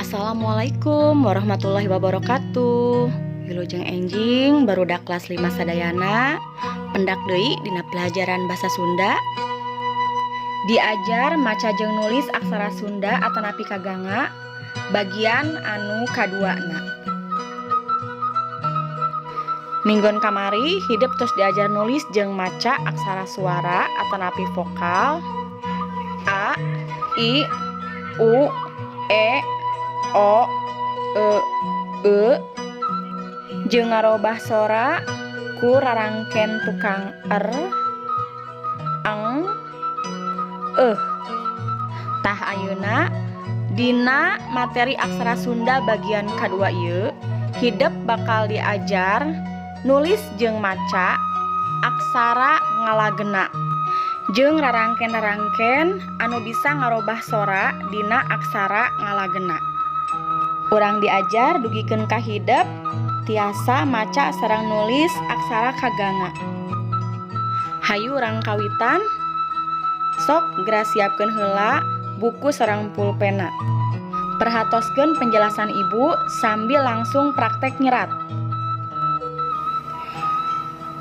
Assalamualaikum warahmatullahi wabarakatuh. Wilujeng enjing, barudak kelas 5 sadayana. Pendak deui dina pelajaran bahasa Sunda. Diajar maca jeung nulis aksara Sunda atanapi kaganga, bagian anu kaduana. Minggon kamari hidep tos diajar nulis jeung maca aksara suara atanapi vokal A, I, U, E, O, E, E jeung ngarobah sora ku rarangken tukang er, eng, eh. Tah, ayeuna dina materi aksara Sunda bagian kadua ieu hidep bakal diajar nulis jeung maca aksara ngalagena jeung rarangken-rarangken anu bisa ngarobah sora dina aksara ngalagena. Urang diajar dugikeun ka hidep tiasa maca sareng nulis aksara kaganga. Hayu urang kawitan. Sok geura siapkeun heula buku sareng pulpena. Perhatoskeun penjelasan Ibu sambil langsung praktek nyerat.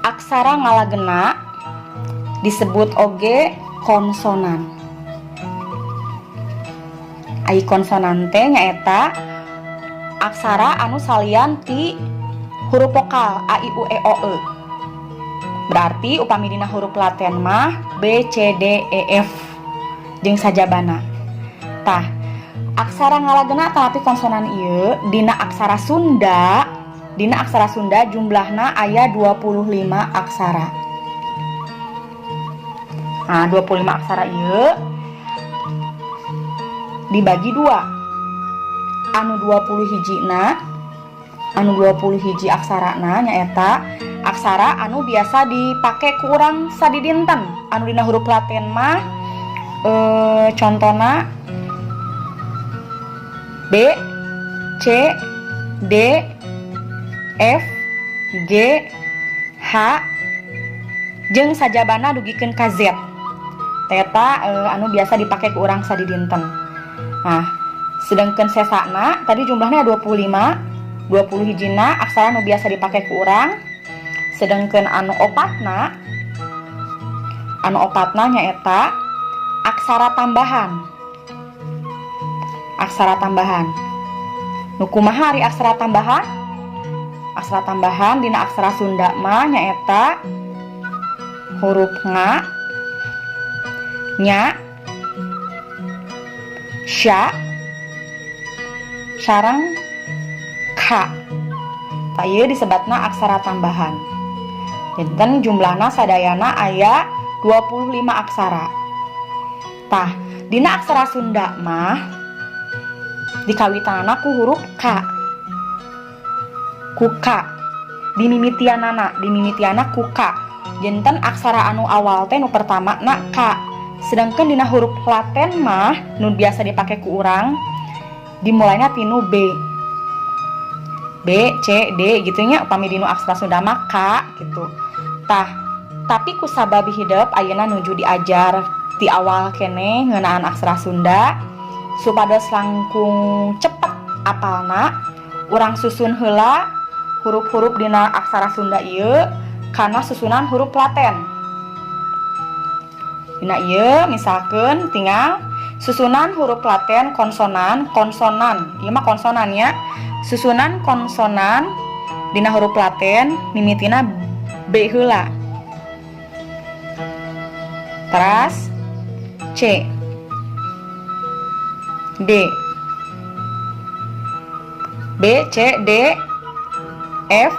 Aksara ngalagena disebut oge konsonan. Ai konsonan teh nyaeta aksara anu salian ti huruf vokal a, i, u, e, o, e. Berarti upami dina huruf laten mah B, C, D, E, F jeung sajabana. Tah, aksara ngalagena tapi konsonan ieu dina aksara Sunda jumlahna aya 25 aksara. Nah, 25 aksara ieu dibagi dua. Anu 20 hijina, anu 20 hiji aksarana nyaeta aksara anu biasa dipake ku urang sadidinten. Anu dina huruf latin mah contona B, C, D, F, G, H jeung sajabana dugikeun ka Z. Eta anu biasa dipake ku urang sadidinten. Nah, sedangkan sesana tadi jumlahnya 25, 20 hijina aksara anu biasa dipake ku urang. Sedangkan anu opatna nyaeta aksara tambahan. Aksara tambahan. Nu kumaha ari aksara tambahan? Aksara tambahan dina aksara Sunda mah nyaeta huruf nga, nya, sya, sareng ka. Tah, ieu disebatna aksara tambahan. Janten jumlahna sadayana aya 25 aksara. Tah, dina aksara Sunda mah dikawitanana ku huruf K. Ku K. Dimimitianana ku K. Janten aksara anu awal teh nu pertama na K. Sedangkan dina huruf laten mah nu biasa dipake ku urang dimulainya tinu B. B, C, D gitu nya. Upami dinu aksara Sunda mah K gitu. Tah, tapi ku sabab hidep ayeuna nuju diajar di awal keneh ngeunaan aksara Sunda, supados langkung cepet apalna, urang susun heula huruf-huruf dina aksara Sunda ieu kana susunan huruf laten. Dina ieu misalkan tinggal susunan huruf laten konsonan, konsonan ieu mah konsonan ya. Susunan konsonan dina huruf laten mimitina B heula, teras C, D, B, C, D, F,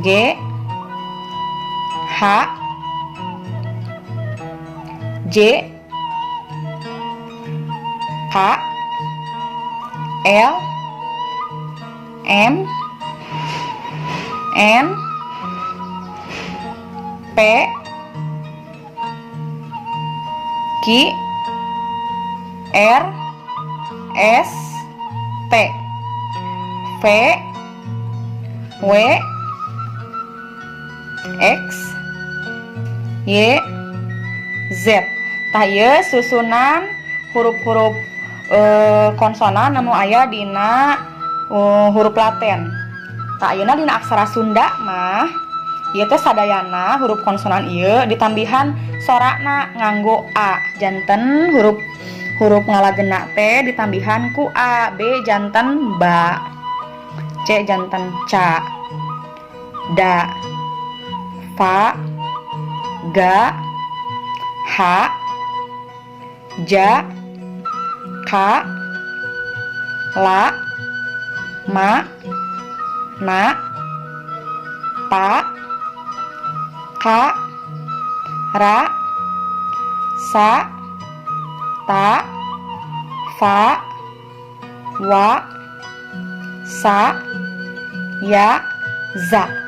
G, H, J, K, L, M, N, P, Q, R, S, T, V, W, X, Y, Z. Tah, ieu susunan huruf-huruf Konsonan anu aya dina huruf laten. Tah, ayeuna dina aksara Sunda mah ieu teh sadayana huruf konsonan ieu ditambihan sorana nganggo a. Janten huruf huruf ngalagena teh ditambihan ku a. B janten ba, C janten ca, da, fa, ga, ha, ja, ka, la, ma, na, pa, ka, ra, sa, ta, fa, wa, sa, ya, za.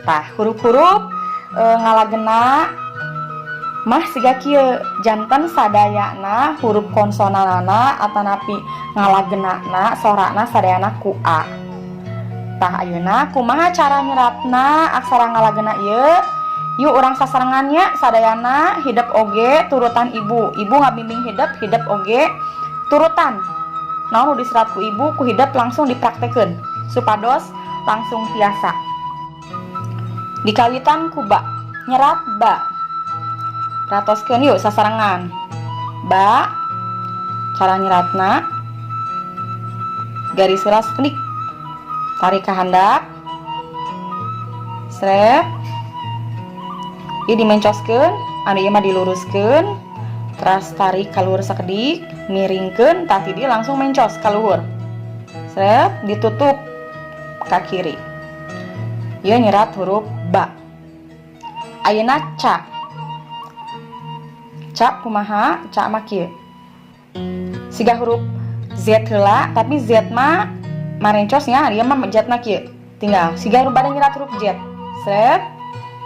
Tah, huruf-huruf ngalagena mah siga kieu. Janten sadayana huruf konsonanana atanapi ngalagenana sorana sadayana ku a. Tah, ayeuna kumaha cara nyeratna aksara ngalagena ieu? Yuk, urang sasarengan nya sadayana, hidep oge turutan ibu. Ibu ngabimbing hidep, hidep oge turutan. Naon nu diserat ku ibu, ku hidep langsung dipraktekeun supados langsung tiasa. Dikawitan ku ba. Nyerat ba, perhatoskeun yuk sasarengan. Ba, cara nyeratna garis heula sakedik, tarik ke handap, sret. Ieu dimencoskeun, anu ieu mah diluruskeun, teras tarik ka luhur sakedik, miringkeun, tah ti dieu langsung mencos ka luhur. Sret, ditutup ka kiri. Ieu nyerat huruf ba. Ayeuna ca. Ca kumaha? Ca mah kieu. Siga huruf Z heula, tapi Z mah marencosnya, ieu mah Z na kieu. Tinggal siga huruf bade nyerat huruf Z. Sret,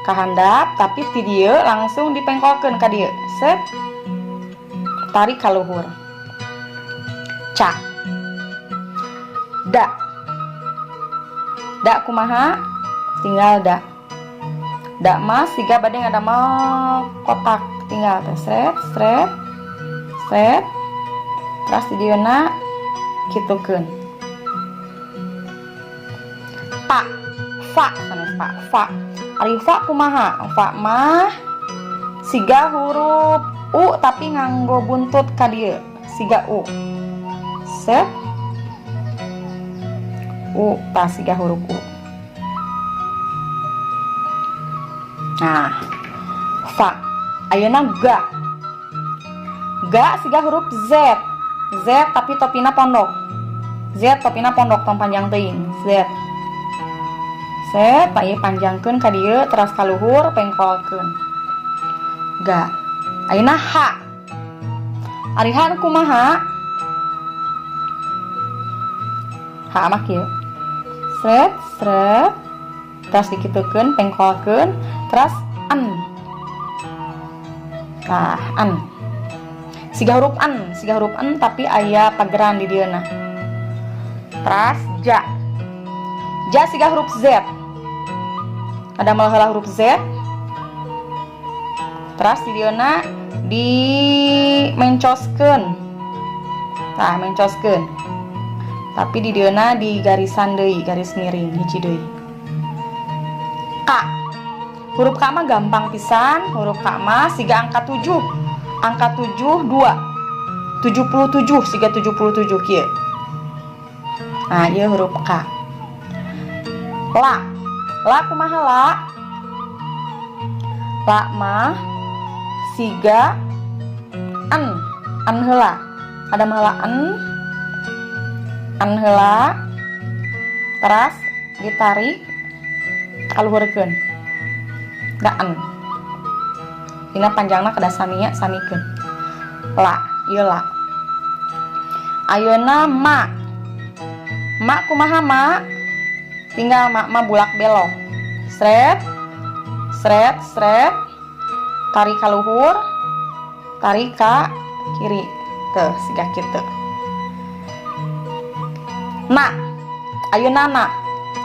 ka handap, tapi ti dieu langsung dipengkolkeun ka dieu. Set, tarik ka luhur. Ca. Da. Da kumaha? Tinggal da. Da mah siga bade ngadamel kotak, tinggal teh sret, sret, sret. Terus di dieuna kitukeun. Pa, fa sanes pa, fa. Ari fa kumaha? Fa mah siga huruf U tapi nganggo buntut ka dieu, siga U. Set. U, tah siga huruf U. Nah, fa. Ayeuna ga. Ga siga huruf Z. Z tapi topina pondok. Z topina pondok, tong panjang teuing. Z. Set, ieu panjangkeun ka dieu, teras ka luhur pengkolkeun. Ga. Ayeuna H. Ari H kumaha? H mah kieu. Sret, sret. Terus dikitukeun, pengkolkeun, teras an. Tah, an. Siga huruf an, siga huruf an tapi aya pageran di dieuna. Teras ja. Ja siga huruf Z. Ada heula huruf Z. Teras di dieuna dimencoskeun. Tah, mencoskeun. Tapi di dieuna di garisan deui, garis miring hiji deui. K. Huruf K mah gampang pisan, huruf K mah siga angka 7. Angka 7 2. 77, siga 77 kieu. Nah, ieu huruf K. La. La kumaha la? La mah siga an, an heula. Ada heula an, an heula. Teras ditarik kaluhurkeun. Da an. Dina panjangna kedah saminya, samikeun. La, ieu la. Ayeuna ma. Ma kumaha ma? Tinggal ma, ma bulak belok. Sret, sret, sret. Tarik ka luhur, tarik ka kiri. Tuh, siga kitu. Na. Ayeuna na.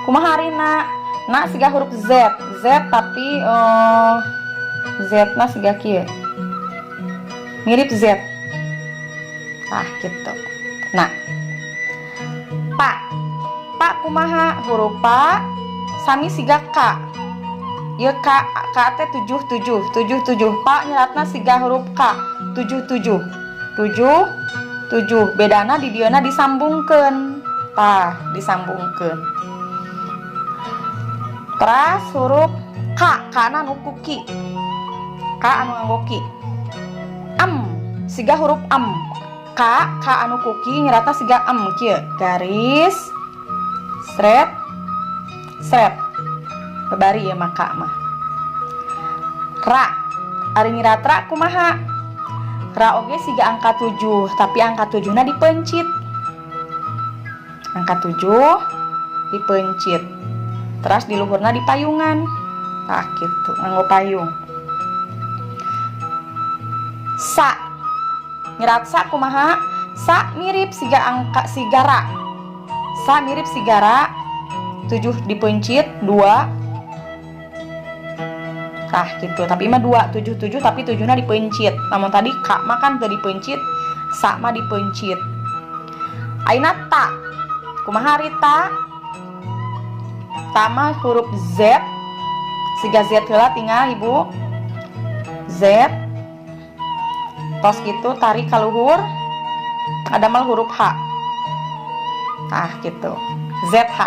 Kumaha ari na? Na siga huruf Z. Z tapi Z na siga kieu. Mirip Z. Nah, gitu. Nah, pa. Pa kumaha? Huruf pa sami siga k. Ieu k, k teh 7 7 7 7. Pa nyeratna siga huruf k 7 7 7 7. Bedana di dieuna disambungkeun. Tah, disambungkeun. Teras huruf k, kana nu ku ki. K anu nganggo ki. Am, siga huruf am. K, k anu ku ki nyeratna siga am kieu. Garis sret sret. Babari ieu mah k mah. Ra, ari nyerat ra kumaha? Ra oge siga angka 7, tapi angka 7 na dipencit. Angka 7 dipencit. Terus di luhurna dipayungan. Tah kitu, nganggo payung. Sa. Nyerat sa kumaha? Sa mirip siga angka siga ra. Sa mirip siga ra, 7 dipencit 2. Tah gitu, tapi mah 2 7 7 tapi 7-na dipencit. Namun tadi k mah kan teu dipencit, sa mah dipencit. Ayeuna ta. Kumaha ari ta? Ta mah huruf Z. Siga Z heula tinggal Ibu. Z. Tos gitu tarik ka luhur. Ada mal huruf H. Tah gitu. Z H.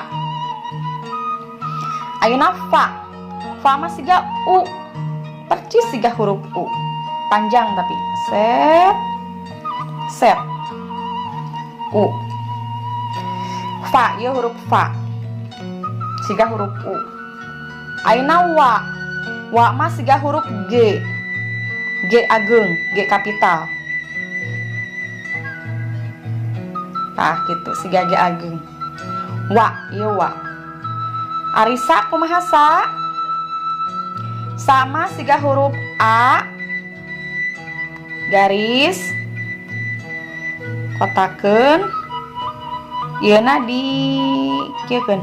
Ayeuna fa. Fa mah siga U. Percis siga huruf U. Panjang tapi. Set. Set. U. Fa, ieu huruf fa. Siga huruf U. Ayeuna wa. Wa mah siga huruf G. G ageung, G kapital. Tah gitu, siga G ageung. Wa, ieu wa. Ari sa kumaha sa? Sama siga huruf A. Garis kotakeun. Ieuna di kieukeun.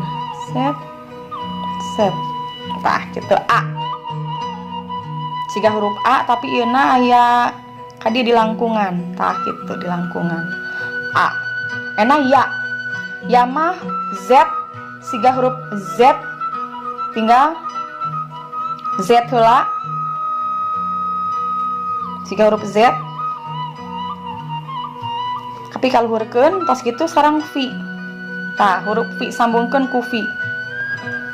Set. Set. Tah kitu A. Siga huruf A tapi ieuna aya kadi di langkungan. Tah kitu di langkungan. A. Ena ya. Ya mah Z siga huruf Z tinggal Z heula. Siga huruf Z. Tapi kaluhurkeun tos kitu sareng V. Tah huruf V sambungkeun ku V.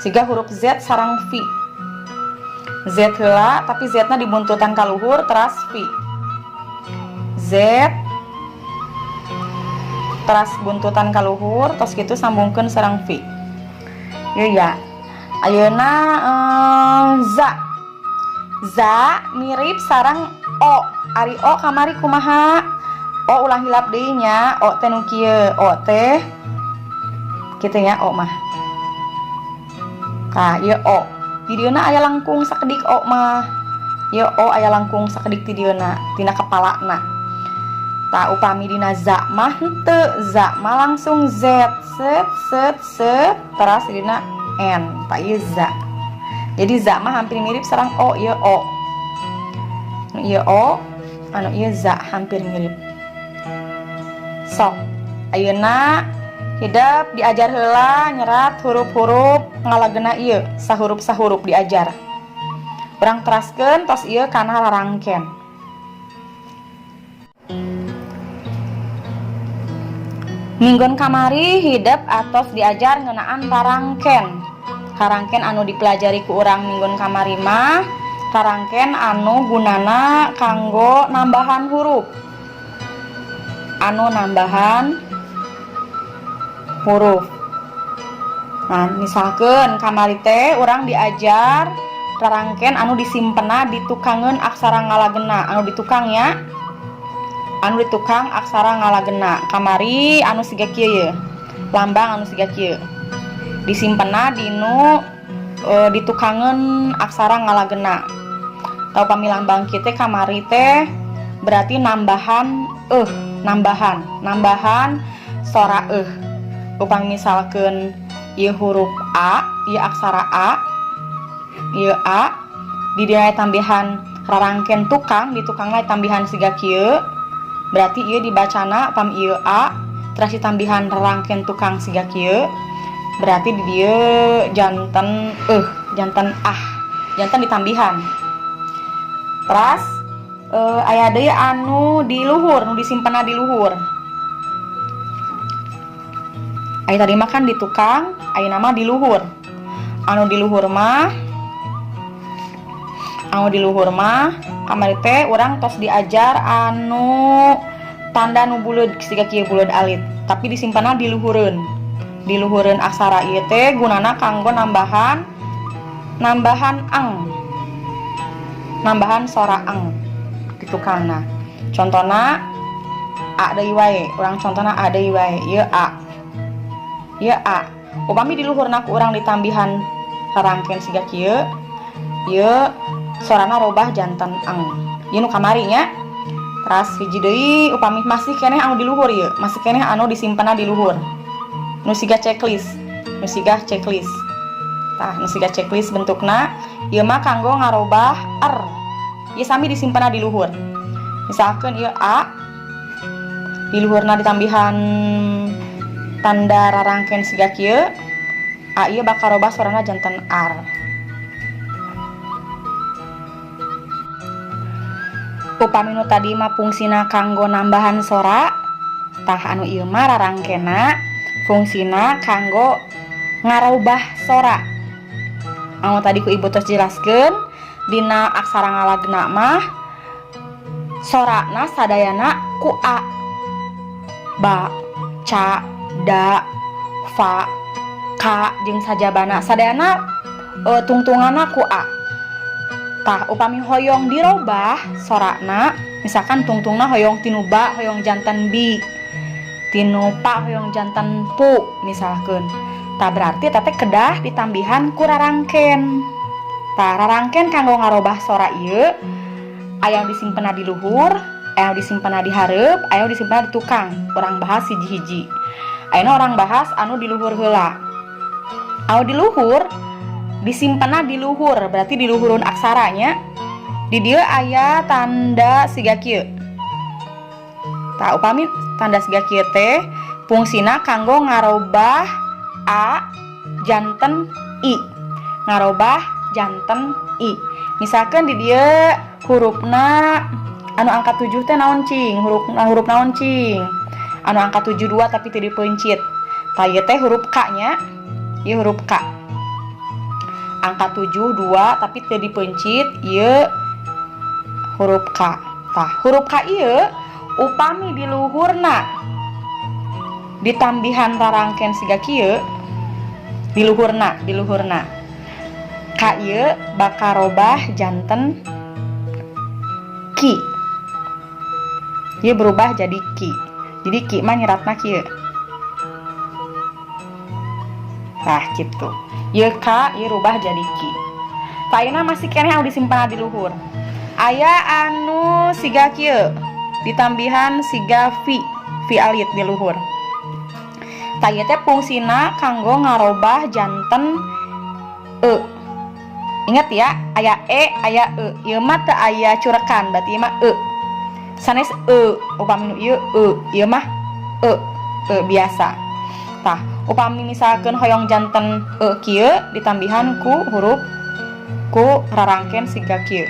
Siga huruf Z sareng V. Z heula tapi Z-na dibuntutan ka luhur teras V. Z teras buntutan ka luhur tos kitu sambungkeun sareng V. Ieu ya. Ayeuna za. Za mirip sareng O. Ari O kamari kumaha? O ulah hilap deui nya. O teh nu kieu. O teh kitu nya O mah. Tah ieu O. Di dieuna aya langkung sakedik O mah. Ieu O aya langkung sakedik di dieuna tina kepalana. Tah upami dina za mah henteu. Za mah langsung Z. Set set set teras dina N. Tah ieu za. Jadi za mah hampir mirip sareng O, ieu O. Nu ieu O, anu ieu za hampir mirip. Sok, ayeuna hidep diajar heula nyerat huruf-huruf ngalagena ieu, sahurup-sahurup diajar. Urang teraskeun tos ieu kana rarangken. Minggon kamari hidep atos diajar ngeunaan rarangken. Rarangken anu dipelajari ku urang minggon kamari mah rarangken anu gunana kanggo nambahan huruf. Anu nambahan huruf. Nah, misalkan kamari teh urang diajar rarangken anu disimpena di tukangeun aksara ngalagena, anu di tukang ya. Anu di tukang aksara ngalagena. Kamari anu siga kieu ye. Lambang anu siga kieu. Disimpena dinu di tukangeun aksara ngalagena. Tau pami lambang kieu teh kamari teh berarti nambahan nambahan sora eh. Upami misalkeun ieu huruf A, ieu aksara A, ieu A, di dieu tambihan rarangken tukang, di tukangna tambihan siga kieu, berarti ieu dibacana pam ieu A, Terus ditambihan rangken tukang siga kieu, berarti di dieu janten janten ah, janten ditambihan. Terus aya deui anu di luhur, nu disimpenna di luhur. Aya tadi mah kan di tukang, ayeuna mah di luhur. Anu di luhur mah, anu di luhur mah kamari teh urang tos diajar anu tanda nu buleud siga kieu, buleud alit, tapi disimpenna di luhureun. Di luhureun aksara ieu teh gunana kanggo nambahan, nambahan ang, nambahan sora ang di tukangna. Contohna a deui wae, urang contohna a deui wae. Ieu a, ieu a. Upami di luhurna ku urang ditambihan rangken siga kieu, ieu sorana robah janten ang. Ieu nu kamari nya. Teras hiji deui, upami masih keneh anu di luhur ieu, masih keneh anu disimpenna di luhur. Nu siga checklist, nu siga checklist. Tah, nu siga checklist bentukna, ieu mah kanggo ngarobah r. Ieu sami disimpenna di luhur. Misalkan ieu a, di luhurna ditambihan tanda rarangken siga kieu, a ieu bakal robah sorana janten r. Upami nu tadi mah fungsina kanggo nambahan sora, tah anu ieu mah rarangkena fungsina kanggo ngarobah sora. Anu tadi ku ibu tos jelaskeun, dina aksara ngalagna mah sorana sadayana ku a, ba, ca, da, fa, ka jeung sajabana sadayana tungtunganna ku a. Tah, upami hoyong dirobah sorana, misalkan tungtungna hoyong tinu ba hoyong janten bi, tinu pa hoyong janten pu misalkan, tah berarti teh kedah ditambihan ku rarangken. Tah, rarangken kanggo ngarobah sora ieu aya disimpenna di luhur, aya disimpenna di hareup, aya disimpenna di tukang. Urang bahas hiji-hiji. Ayeuna urang bahas anu di luhur heula. Anu di luhur disimpenna di luhur, berarti di luhurun aksaranya. Di dieu aya tanda siga kieu. Tah, upami tanda siga kieu teh fungsina kanggo ngarobah a janten i, ngarobah janten i. Misalkan di dieu hurufna anu angka 7 teh naon cing, huruf, huruf naon cing, anu angka 72 tapi teu dipeuncit. Tah, ieu teh huruf K nya, ieu huruf K. Angka 7 2 tapi teu dipeuncit, ieu huruf K. Tah, huruf K ieu upami di luhurna ditambihan rarangken siga kieu, di luhurna, di luhurna K ieu bakal robah janten ki. Ieu berubah jadi ki. Jadi ki mah nyeratna kieu. Tah kitu. Ieu K ieu rubah jadi ki. Tah, ayeuna masih keneh anu disimpan di luhur. Aya anu siga kieu ditambihan siga v, v alit di luhur. Tah, ieu teh fungsina kanggo ngarobah janten e. Ingat ya, aya e, aya e. Ieu mah teu aya curekan, berarti ieu mah e. Sanes e, upami nu ieu e, ieu mah e, e biasa. Tah, upami misalkan hoyong janten e kieu ditambihan ku huruf, ku rarangken siga kieu.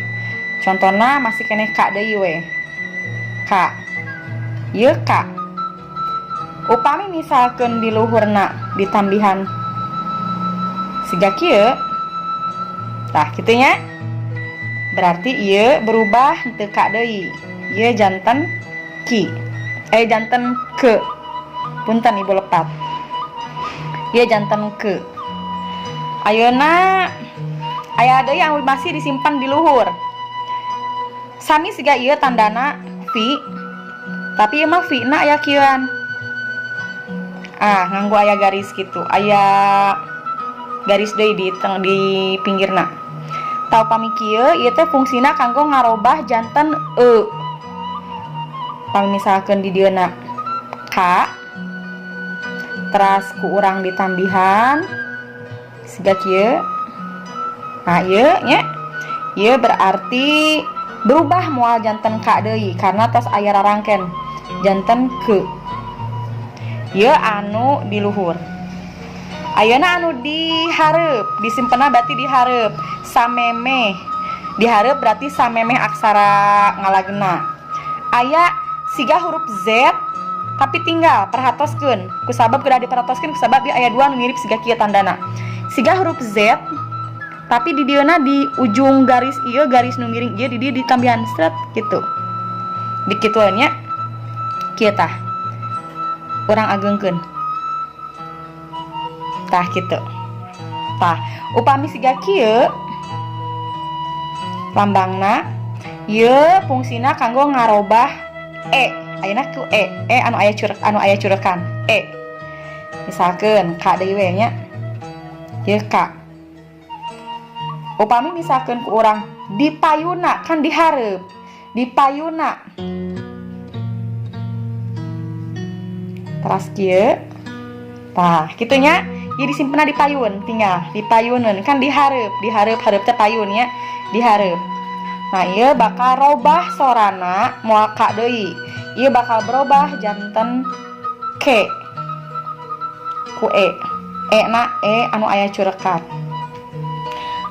Contohna masih keneh K deui we. K. Ieu K. Upami misalkan di luhurna ditambihan siga kieu, tah kitu nya. Berarti ieu berubah teu K deui. Ieu janten ki. Janten ke. Punten ibu lepat. Ieu janten ke. Ayeuna aya deui yang masih disimpan di luhur. Sami siga ieu tandana V, tapi ieu mah V na aya kieuan. Ah, nganggo aya garis gitu. Aya garis deui di teng di pinggirna. Tah, upami kieu ieu teh fungsina kanggo ngarobah janten e. Pami misalkeun di dieuna K, teras ku urang ditambihan siga kieu. Nah, ieu nya. Ieu berarti berubah moal janten K deui karena tos aya rarangken janten ke. Ieu anu di luhur. Ayeuna anu dihareup, disimpenna berarti dihareup samemeh. Dihareup berarti samemeh aksara ngalagena. Aya siga huruf Z tapi tinggal perhatoskeun. Kusabab kedah diperhatoskeun kusabab ieu aya dua nu mirip siga kieu tandana. Siga huruf Z tapi di dieuna di ujung garis ieu, garis nu miring ieu, di dieu ditambihan sret gitu. Dikituan nya. Kieu tah. Urang agengkeun. Tah kitu. Tah, upami siga kieu lambangna ieu fungsina kanggo ngarobah e. Ayeuna ku e, e anu aya curek, anu aya curekan e. Misalkeun K deui we nya. Ieu K. Upami misalkeun ku urang dipayuna kan dihareup. Dipayuna. Teras kieu. Tah, kitu nya. Ieu disimpenna di payun, tinggal dipayuneun kan dihareup, dihareup hareup teh payun nya, dihareup. Nah, ieu bakal robah sorana moal K deui. Ieu bakal berubah janten K ku E. E na E anu aya curekan.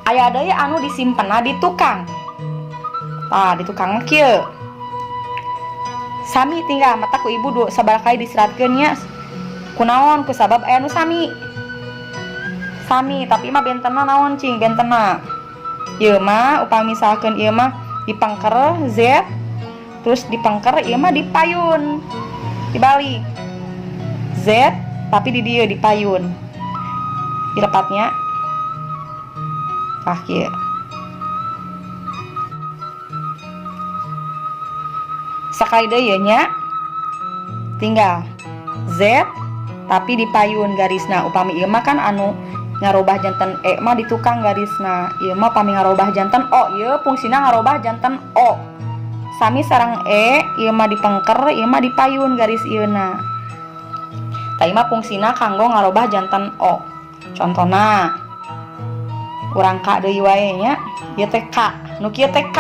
Aya deui anu disimpenna di tukang. Tah, di tukang mah kieu. Sami tinggal mata ku ibu du sabaraha kali diseratkeun nya. Kunaon kusabab aya nu sami. Sami tapi mah bentenna naon cing bentenna. Ieu mah upami misalkeun ieu mah dipangker Z terus dipangker ieu mah dipayun. Dibalik. Z tapi di dieu dipayun. Dilepatnya. Tah kieu. Sakali deui nya. Tinggal Z tapi dipayun garisna. Upami ieu mah kan anu ngarobah janten E mah di tukang garisna. Ieu mah upami ngarobah janten O, ieu fungsina ngarobah janten O. Sami sareng E, ieu mah dipengker, ieu mah dipayun garis ieuna. Tah ieu mah fungsina kanggo ngarobah janten O. Contona urang K deui wae nya, ieu teh K. Nu kieu teh K,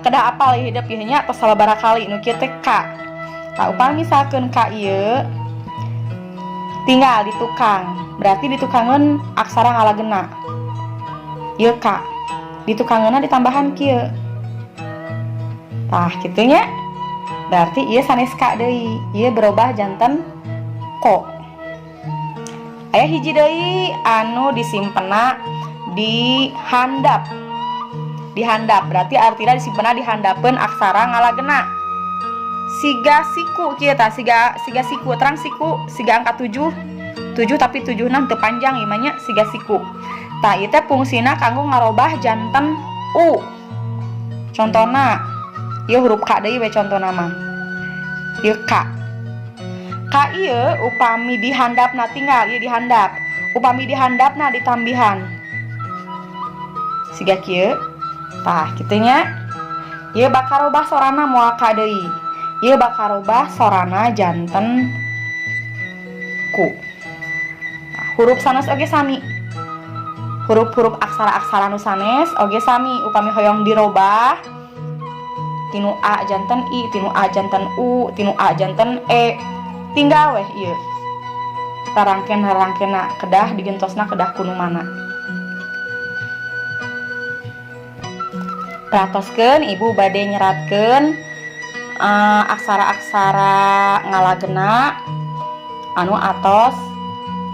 kedah apal ieu hidup ieu nya tos sababaraha kali nu kieu teh K. Tah upami misalkeun K ieu tinggal di tukang, berarti di tukangeun aksara ngalagena. Ieu K. Di tukangeunna ditambahan kieu. Tah kitu nya. Berarti ieu sanes K deui, ieu berubah janten ko. Aya hiji deui anu disimpenna di handap. Di handap berarti artina disimpenna di handapeun aksara ngalagena. Siga siku kieu tah, siga siku, terang siku, siga angka 7. 7 tapi 7 na teu panjang ieu mah nya, siga siku. Tah ieu teh fungsina kanggo ngarobah janten U. Contona ieu huruf K deui we contona mah. Ieu K. K ieu upami dihandapna tinggal ieu dihandap. Upami dihandapna ditambihan. Siga kieu. Tah kitu nya. Ieu bakal robah sorana moal K deui. Ieu bakal robah sorana janten ku. Nah, huruf sanes oge sami. Huruf-huruf aksara-aksara nu sanes oge sami upami hoyong dirobah tinu A janten I, tinu A janten U, tinu A janten E. Tinggal weh ieu. Rarangken-rarangkenna kedah digentosna kedah kuno mana. Perhatoskeun ibu bade nyeratkeun aksara-aksara ngalagena anu atos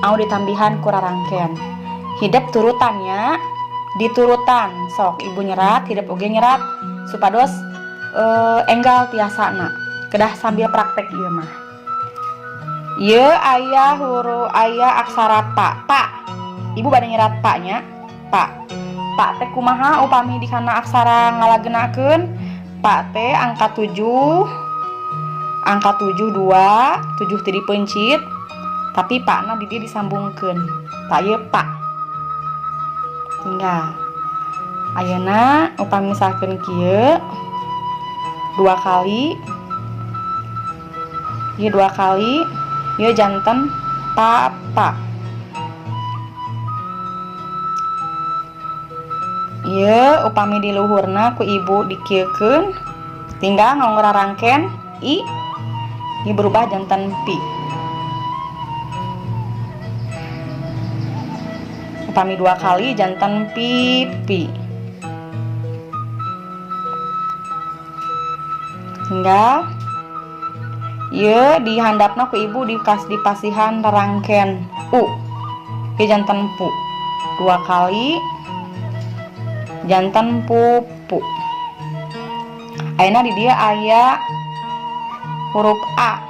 anu ditambihan ku rarangken. Hidep turutannya diturutan sok ibu nyerat hidep oge nyerat supados enggal tiasana kedah sambil praktek ieu mah. Ieu aya huruf aya aksara pa. Pa. Ibu bade nyerat pa nya. Pa. Pa teh kumaha upami dikana aksara ngalagenakeun? Pa teh angka 7, angka 7 2, 7 teu dipeuncit, tapi pa-na di dieu disambungkeun. Tah ieu pa. Tinggal. Ayeuna upami misalkeun kieu 2 kali. Ieu 2 kali, ieu janten papa. Ieu upami di luhurna ku ibu dikieukeun, tinggal nganggo rarangken i, ieu berubah janten pi. Upami 2 kali janten pipi. Tinggal ieu dihandapna ku ibu dipasihan rangken u. Ieu janten pu. 2 kali janten pupu. Ayeuna di dieu aya huruf A.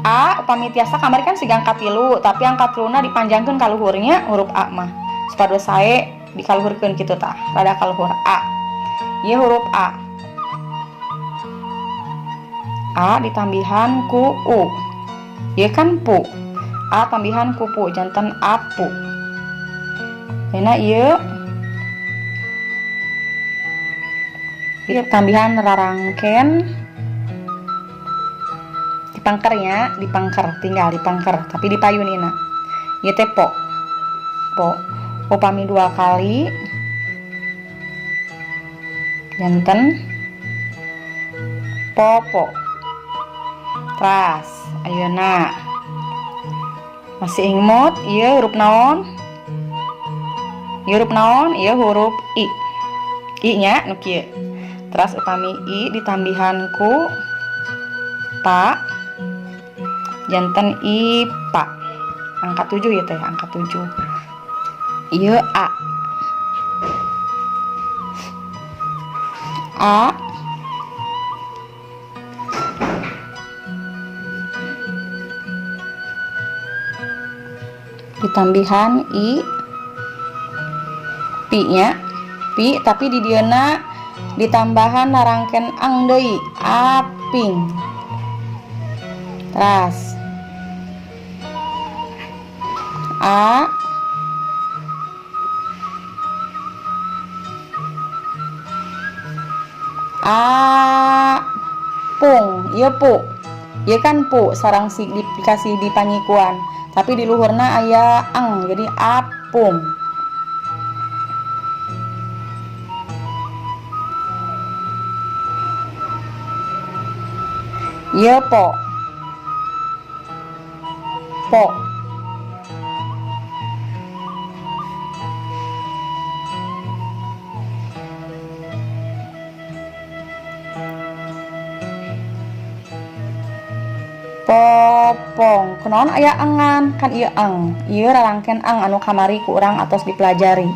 A upami tiasa kamari kan siga angka 3, tapi angka 3-na dipanjangkeun ka luhurnya huruf A mah. Supados sae dikaluhurkeun kitu tah, rada kaluhur A. Ieu huruf A. A ditambihan ku U. Ieu kan pu. A tambihan ku pu janten apu. Ayeuna ieu ieu tambihan rarangken dipangkernya, dipangker, tinggal dipangker, tapi dipayun ina. Ieu teh po. Po. Upami 2 kali janten popo. Teras ayeuna masih imut ieu huruf naon? Ieu huruf naon? Ieu huruf I. I nya nu kieu. Teras upami I ditambihan ku pa janten ipa. Angka 7 ya teh, angka 7. Ieu A. A ditambihan I pi nya, pi tapi di dieuna ditambahan narangken ang deui, aping. Teras A A pung, ieu pu. Ieu kan pu sarang si dikasih di panyikuan, tapi di luhurna aya ang, jadi apung. Ieu po. Po. Popong. Kunaon aya engan? Kan ieu eng. Ieu rarangken ang anu kamari ku urang atos dipelajari.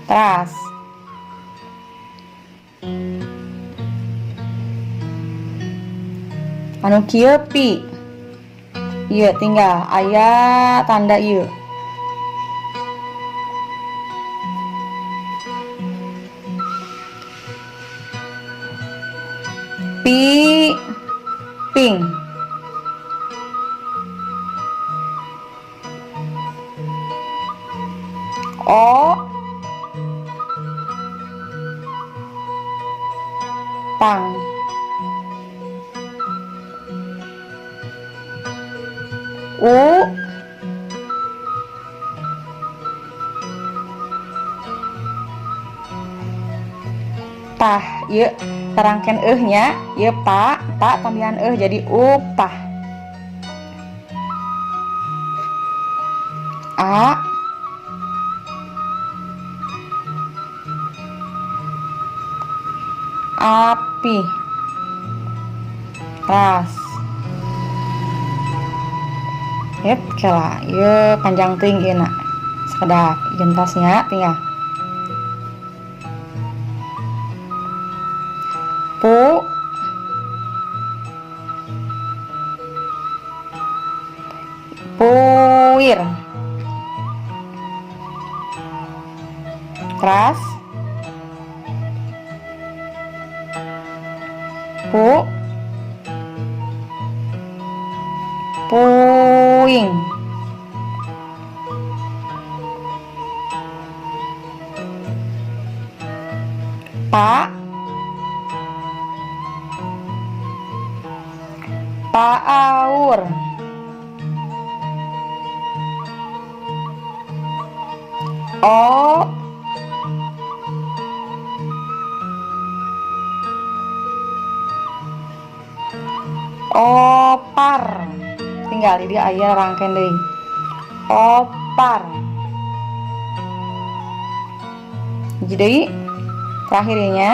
Teras. Anu kieu pi. Ieu tinggal aya tanda ieu. Pi ping. O pang. U pah. Ieu terangken euh nya, ieu pa, pa tambahan euh jadi upah. A api. Ras. Et kela ieu panjang teuing ieu na. Sakedap gentasnya tinggal. Pu puir. Teras. Pu puing. Pa paur. O opar. Tinggal di dia aya rangken deui. Opar. Hiji deui, terakhir ya nya.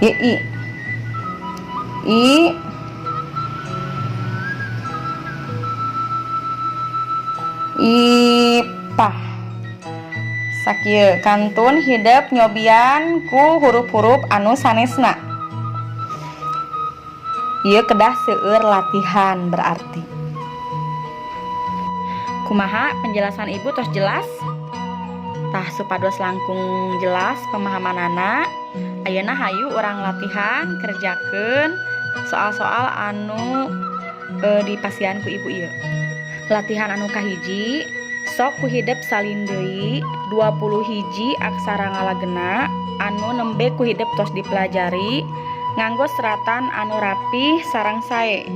I, I, I, Ipah. Sakieu kantun hidep nyobian ku huruf-huruf anu sanesna. Ieu kedah seueur latihan berarti. Kumaha penjelasan Ibu, tos jelas? Tah, supados langkung jelas pemahamanana, ayeuna hayu urang latihan kerjakeun soal-soal anu dipasihan ku Ibu ieu. Latihan anu kahiji, sok ku hidep salin deui 20 hiji aksara ngalagena anu nembe ku hidep tos dipelajari nganggo seratan anu rapih sareng sae.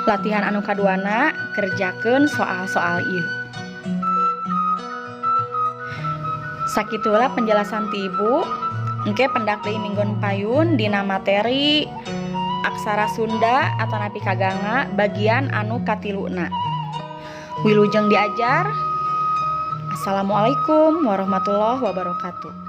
Latihan anu kaduana, kerjakeun soal-soal ieu. Sakitulah penjelasan ti Ibu. Engke pendak deui minggon payun dina materi aksara Sunda atanapi kaganga bagian anu katiluna. Wilujeng diajar. Assalamualaikum warahmatullahi wabarakatuh.